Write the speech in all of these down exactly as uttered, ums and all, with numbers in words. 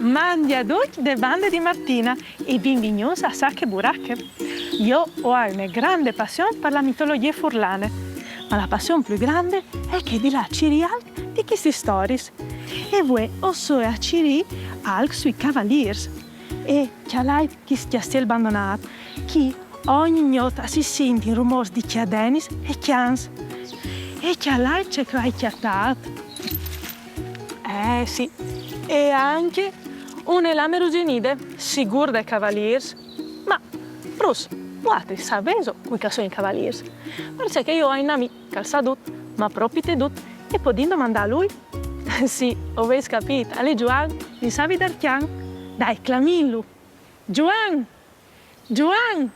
Mandi a ducj de bande di Martina e benvignûts a Sache Burache. Jo o ai une grande passion par la mitologjie furlane, ma la passion plui grande e je chê di lâ a cirî alc di chestis storiis. E vuê o soi a cirî alc sui cavalîrs. E cjalait chist cjastiel bandonât, chi ogni gnot si sintin rumôrs di cjadenis e cjants. E cjalait ce che o ai cjatât. Eh sì, e ancje une lame ruginide, sigûr dai cavalîrs. Ma, fruts, vualtris savêso cui che a son i cavalîrs? Parcè che jo o ai un amì che al sa dut, ma propit dut, e podìn domandâ a lui? Sì, o vês capît, al è Zuan, il savi d'Arcjan. Dai, clamìnlu. Zuan! Zuan!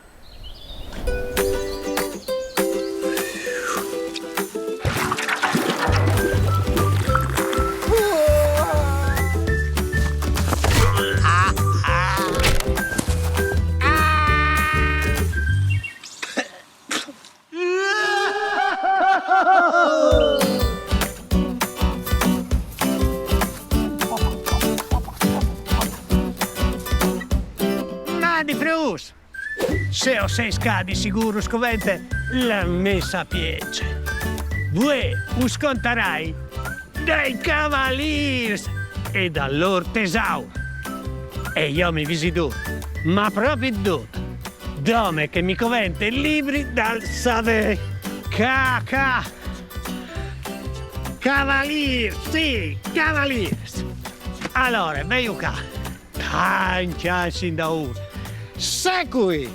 Mandi fruts! Se o sês ca, di sigûr us covente la mê sapience. Vuê us contarai dai cavalîrs e dal lôr tesaur. E jo mi visi dut, ma propit dut. Dome che mi covente il libri dal savê. Ca, ca. Cavalîrs, sì, cavalîrs. Alore, vêju ca. Tancj agns indaûr, Secui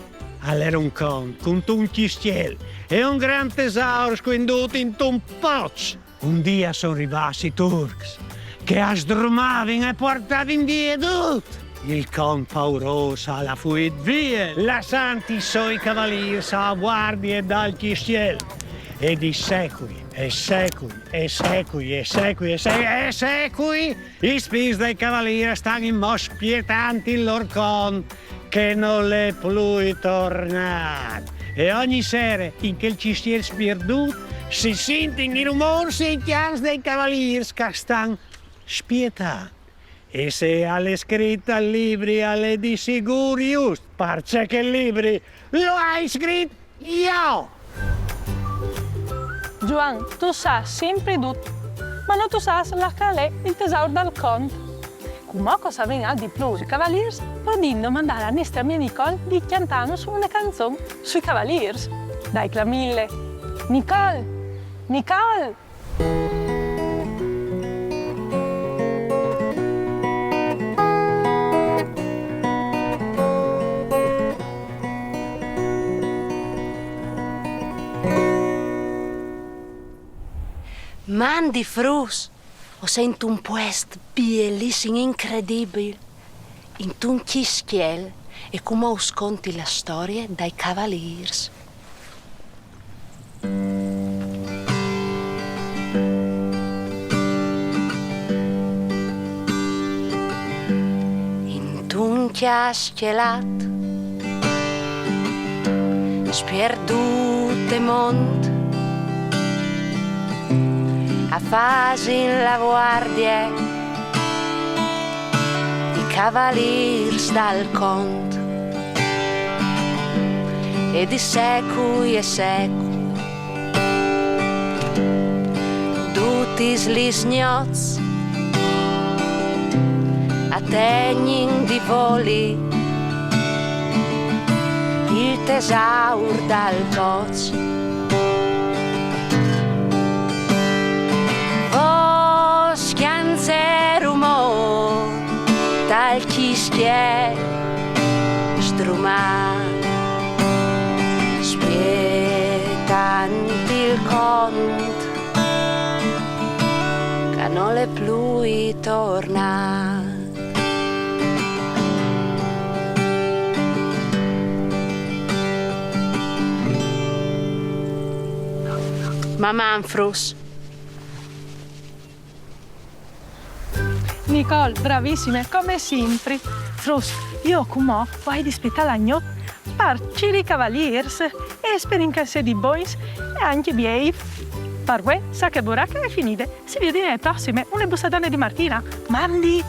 al jere un cont cuntun cjistiel e un grant tesaur scuindût intun poç. Un dì a son rivâts i Turcs, che a sdrumavin e puartavin vie dut. Il cont paurôs al à fuît vie, lassant i soi cavalîrs a guardie dal cjistiel. E di secui, e secui, e secui, e secui, e se-, e secui, i spirts dai cavalîrs a stan inmò spietant il lôr cont, che nol è plui tornât. E ogni sere, in chel cjistiel spierdût, si sintin i rumôrs e i cjants dai cavalîrs che a stan spietant. E se al è scrit tal libri, al è di sigûr just, parcè che il libri lu ai scrit jo! Zuan, tu sâs simpri dut, ma no tu sâs là che al è il tesaur dal cont. Cumò che o savìn alc di plui sui cavalîrs, podìn domandâ a la nestre amie Nicole di cjantânus une canzon sui cavalîrs. Dai, clamìnle. Nicole! Nicole! Mandi fruts, o soi intun puest bielissim, incredibil, intun cjistiel, e cumò us conti la storie dai cavalîrs. Intun cjastielat spierdût e mont, a fasin la vuardie i cavalîrs dal cont, e di secui e secui, dutis lis gnots, a tegnin di voli il tesaur dal poç. Vôs, cjants e rumôr tal cjistiel sdrumât, spietant il cont che nol è plui tornât. Maman, fruts. Nicole, bravissime, come simpri. Fruts, jo cumò o ai di spietâ la gnot par cirî i cavalîrs e sperìn che a sedin bogns e ancje biei. Par vuê, Sache Burache e je finide. Si viodìn ae prossime, une bussadone di Martina. Mandi!